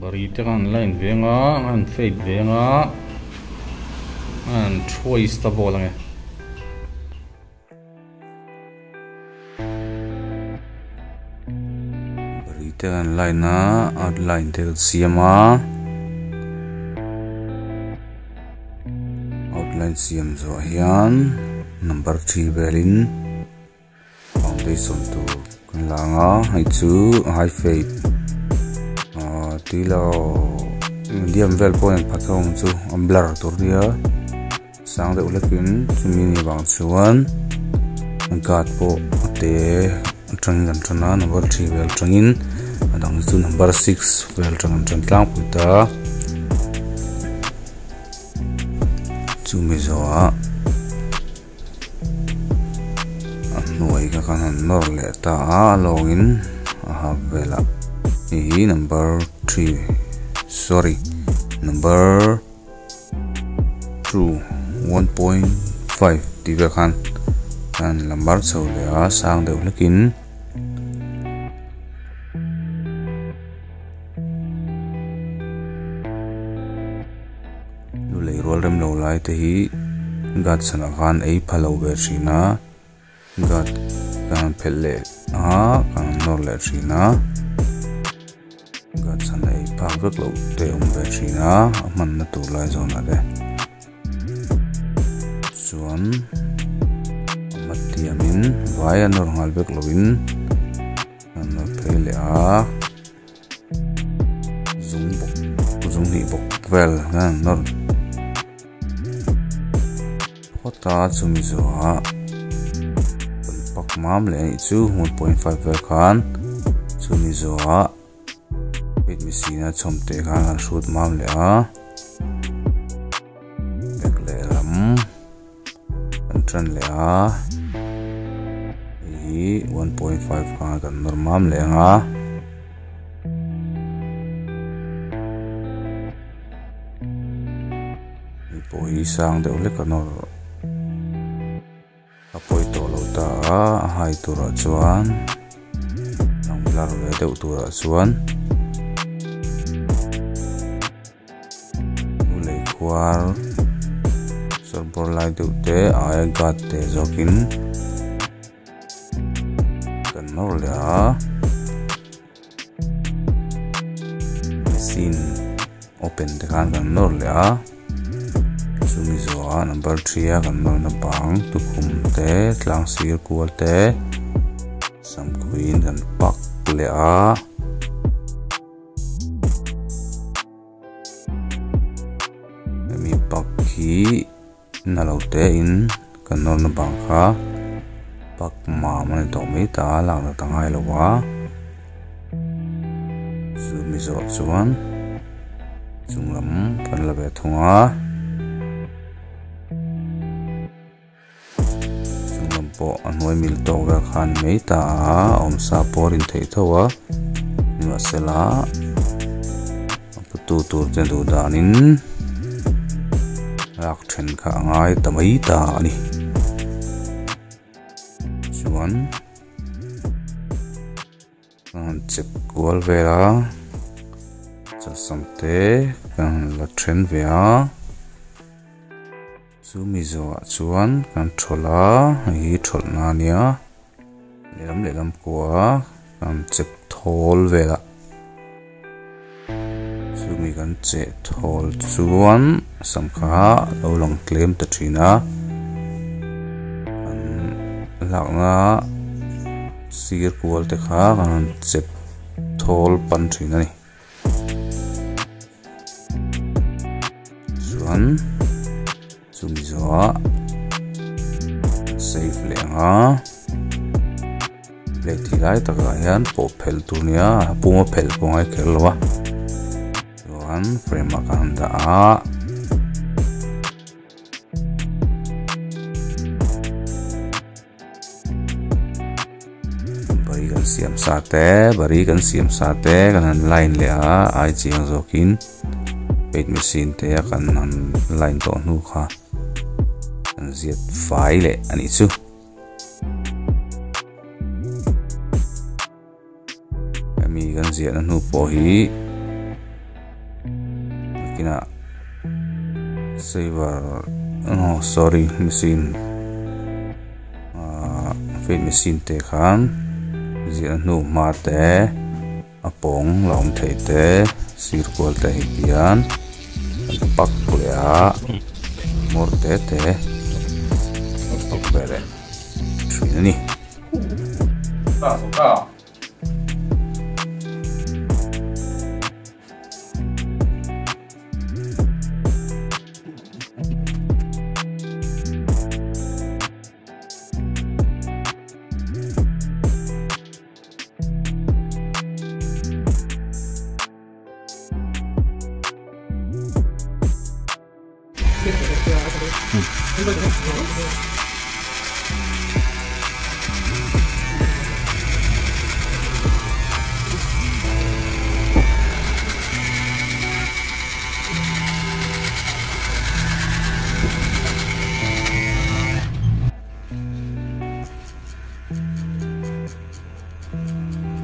Bari te khan an line ve anga an fade ve anga an trace ta bawk ang e. Bari te an line a outline te an siam a outline siam zawh hian number three velin foundation tur kan la ang a hei chu high fade ahh tuilo medium vel pawh a in pha tho ang chu a blur tur nia sang deuh hlekin chumi ni vang chuan guard pawh a te atangin kan tan a number three vel atangin a dang chu number six vel atang an tan tlangpui ta chumi zawhah. A hnuai kha khan han nawr leh ta a a lawngin a hap velah hei hi number three sorry number two 1.5 tih vel khan a han la mar chho leh a sang deuh hlekin. Lu lei rual rem lo lai te hi guard chhanah khan ei pha lo ve thin a guard kan han phelh leh a kan han nawr leh thin a guard chhan ei phak vek loh te a awm ve thin a a hmanna tur lai zawnah te chuan a hmatiamin vai a nawr nghal vek loin an nawr phei leh a. Zung bawk zung hnih bawk vel hian an nawr phawt a chumi zawhah kan pak mam leh anih chu 1.5 vel khan chumi zawhah paint machine a chhawm teh khan kan hrut mam leh a bag lehlam kan tan leh a hei hi 1.5 khan kan nawr mam leh ang a. Hei pawh hi sang deuh hlek a nawr a pawi tawh lo ta a a hai turah chuan lang blur ve deuh turah chuan. Lei khuar sawrbawr lai deuh te aia guard te zawkin kan nawr leh a machine open te khan kan nawr leh a chumi zawhah number three a kan nawrna bang tukhum te tlang sir kual te samkhuiin kan pak leh a. Hemi pak hi na lo te in kan nawrna bang kha pak mam a ni tawh mai ta a lak nat a ngai lo a chumi zawh chuan chung lam kan la ve thung a. Chung lam pawh a hnuai mil tawk vel khan mai ta a awmsa pawh a rin theih tho a nimahsela a putu tur te duh danin lak then kha a ngai ta mai ta a ni chuan. Ka han chep kual vel a chasam te ka han la then ve a chumi zawhah chuan kan thawlh a hei hi thawlh na ania lehlam lehlam kua ka han chep thawl vel a chumi kan cheh thawl chuan sam kha a lo lang tlem ta thin a an lakna. Sir kual te kha kan rawn chep thawl pan thin a ni. Chuan chumi zawhah save leh ang a plate hi lai takah hian pawh phel tur nia a puma phel pawh a ngai kher lo a chuan frame ah ka han dah a. Bari kan siam sa te bari kan siam sa te kan han line leh a ai chiang zawkin paint machine te a kan han line tawh hnu kha kan ziat fai leh a nih chu. Hemi kan ziahna hnu pawh hi Nakinah saver oh sorry machine ahh fade machine te khan ziah hnu hma te a pawng la awm thei te sir kual te hei hian an pak leh a hmawr te te pak ve leh thin a ni.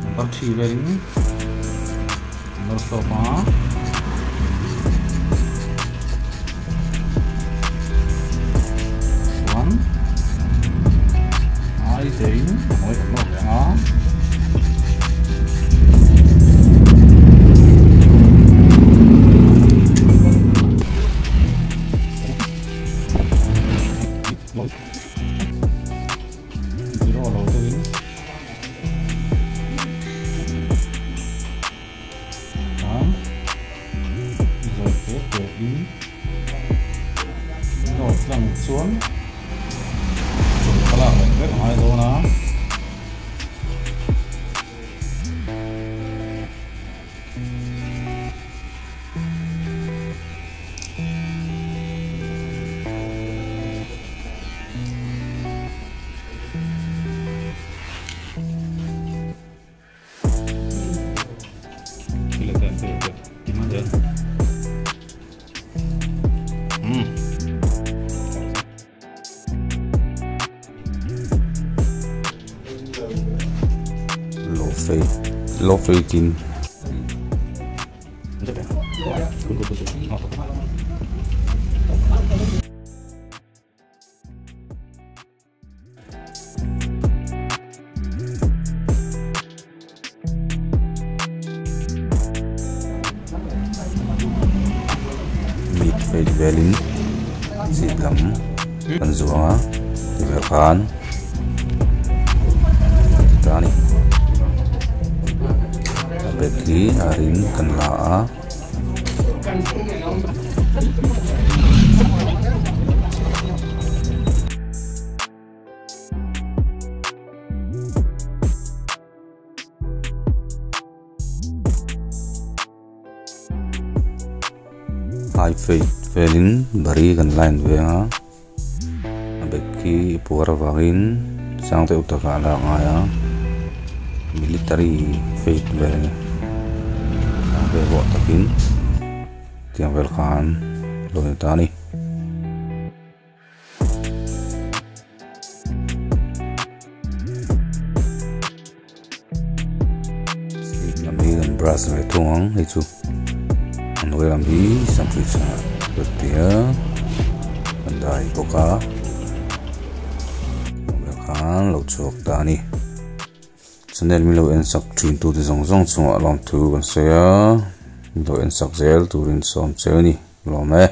Number 3 velin nawr sawp a. Chuan ai tein a hnuai kan nawr leh ang a. Zero lo deuhin tan zawi te te in nawr tlang chuan chawlh ka lak leh vek a ngai dawn a. Low fade low fade in Mid fade velin chhip lam kan zuang a tivel khan ti ta a ni a bag hi a ring kan la a. High fade velin bari kan line ve a a bag khi puar avangin sang deuh takah a lak ngai a military fade vel a ni sang ve pawh takin tiang vel khan lo ni ta a ni. Chhip lam hi kan brush ve thung ang hei chu a hnuai lam hi samhri chungah ka ti a kan dai bawk a khan lo chhuak ta a ni channel min lo en sak thin tute zawng zawng chungah lawmthu kan sawi a min lo en sak zel turin sawm che a ni lawm e.